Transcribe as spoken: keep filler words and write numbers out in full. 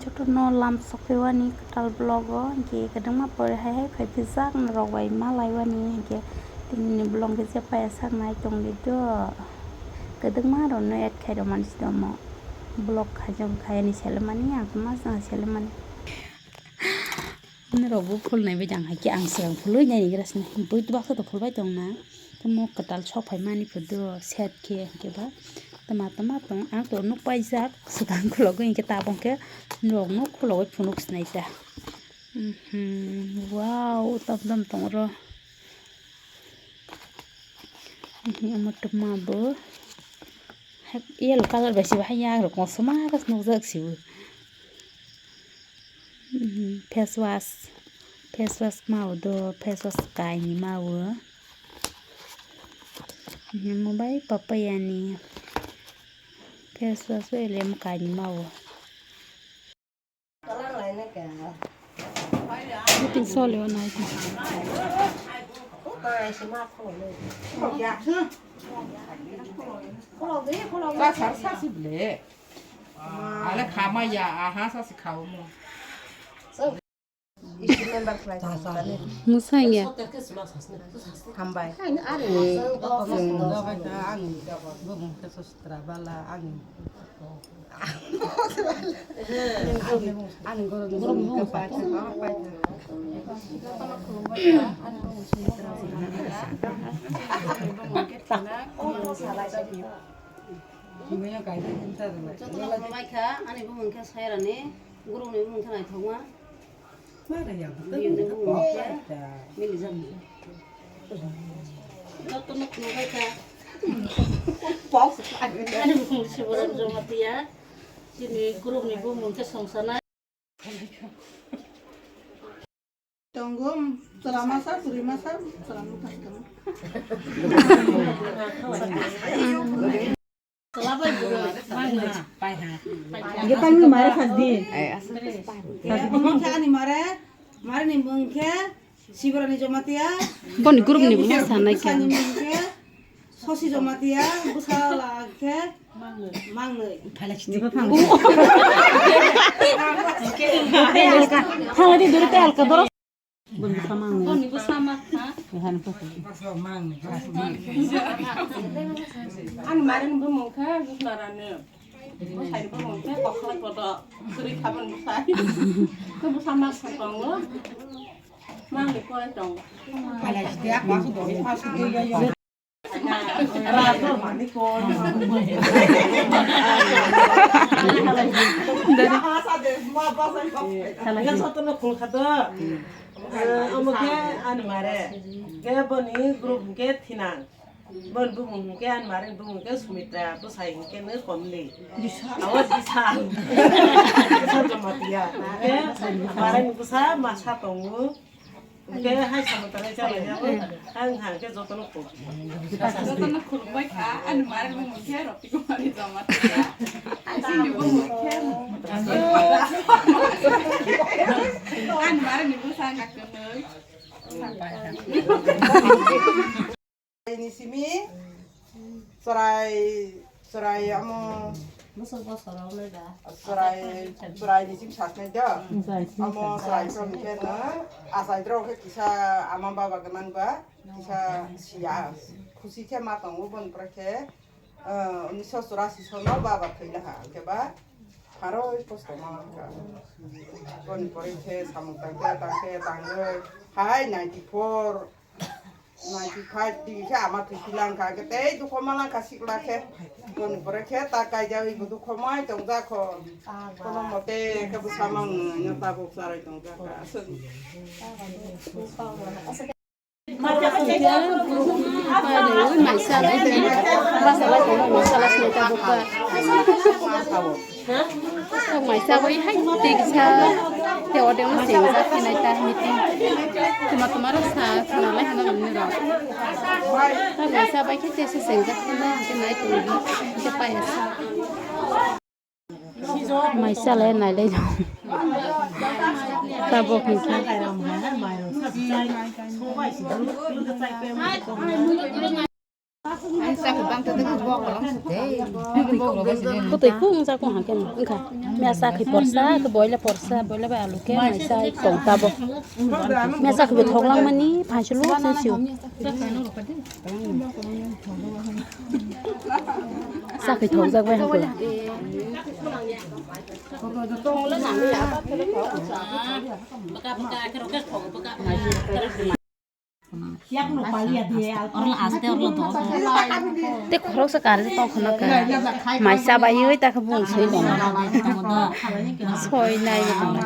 Jotono lam sokphaiwani kwtal vlog o, hinkhe kwdwngma pore hai hai phaipijak norok bai malaiwani, hinkhe tinini vlog khe je paya sak nai tongdi do. Kwdwngma rokno add khairokmani sidi omo vlog khaijak khaiyani selemani, ang tongma jang selemani. Norok bo phulnai bai jang hai khe ang swkang phulwi nai ni gra sini. Bui tubak khe to phulbai tong na. Tamo kwtal sok phai mani phudo set khe hinkhe ba tama tama tong ang to nuk paijak swkang khulogwi hinkhe tabok khe norok no khulogwi phunuk sinai ta. Mhm, wow, tam tam tong oro. Mhm, omo tuma bo. Hek, yellow colour bai se bo, hai yak rok kosom ma khe nukjak se bo. Mhm, face wash, face wash ma bo do, face wash kainwi ma bo. Mhm, omo bai papaya ni face wash bai lem kainwi ma bo. Meeting solo nai. Ale khama ya, aha sa si khao mo. Musa ya. Hambai. Ang, ang, ang, Jotono khulumbai kha, ani bumung khe Sayarani, gurungni bumung khe Naithokma. Biyungni bumung khe Milijak. Jotono khulumbai kha. Ani bumung Siboram Jamatia, chini gurungni bumung khe Songsana. Tongo, chwla masa, kwrwi masa, chwla masa. Chwla bai bwrwi, mangna. Hingke tangwi mare sajdi. Bumung khe ani mare, mare ni bumung khe Siborani Jamatia. Boni group ni bumung sanai khe. Bwsani bumung khe Sosi Jamatia, bwsala khe Mangnwi. Phalai sini. Thalai di duri tei alka doro. Boni bwsa Mangnwi. Boni bwsa ma, ha? Ehani bwsa. Ani mare ni bumung khe Juknarani. Bwsai ni bumung khe Kokhlai Kodo. Kwrwi kha boni bwsai. Khe bwsa ma sa tongo. Mangnwi porai tongo. Phalai sini, ak bangso dori, bangso dori. Omo khe ani mare. Khe boni group hwnkhe Thinang. Boni bumung hwnkhe ani mare ni bumung hwnkhe Sumitra, bwsai hwnkhe nw Komli. Awa Bisal. Bisal Jamatia. Khe mare ni bwsa masa tongo. Hwnkhe hai samung tangnai chalai ya bo. Ang hang khe jotono khulum. Jotono khulumbai kha, ani mare ni bumung khe Roti Kumari Jamatia. Asini bumung khe. Ani mare ni bwsa ang kha kwnwi. Ni simi chwrai, chwrai amo chwrai, chwrai ni simi sasnai do. Amo chwrai song khe no achai drok khe kisa ama baba gwnang ba kisa siya khusi khe ma tongo boni pore khe, ah, unisho churasi sono baba thwi laha hwnkhe ba pharo kosto ma kha. Boni pore khe samung tang khe tang khe tangwi hai ninety four. Naiki khai twi khe ama thwi philang kha khe tei dukho ma lang kha sikla khe. Boni pore khe ta kaijawi bo dukho mai tong ja kho. Kono mote khe bwsa mang no tabuk charai tong ja kha. Maisa lai tong, maisa lai tong, maisa lai tong tabuk ba. Tok mai chawi hai tei kisa tei audio no sengjak khe nai ta meeting. Tuma tuma rok sa khna lai hana bini rok. Tok mai chabai khe tei se sengjak khe nai hwnkhe nai tong di hwnkhe pai asa. Mai chalai nai lai rok. Tabok hwnkhe. Kutui kung ja kung hangke wngkha. Mia sakhi porsa, ke boila porsa, boila bai alu ke maisa tong tabo. Mia sakhi bo thok langmani, phansi lo se siu. Sakhi thok jak bai hangke. Orla aste orla do. Te khoroksa kar je tong khna ka. Maisa bai oi ta kha bung soi tong. Soi nai tong.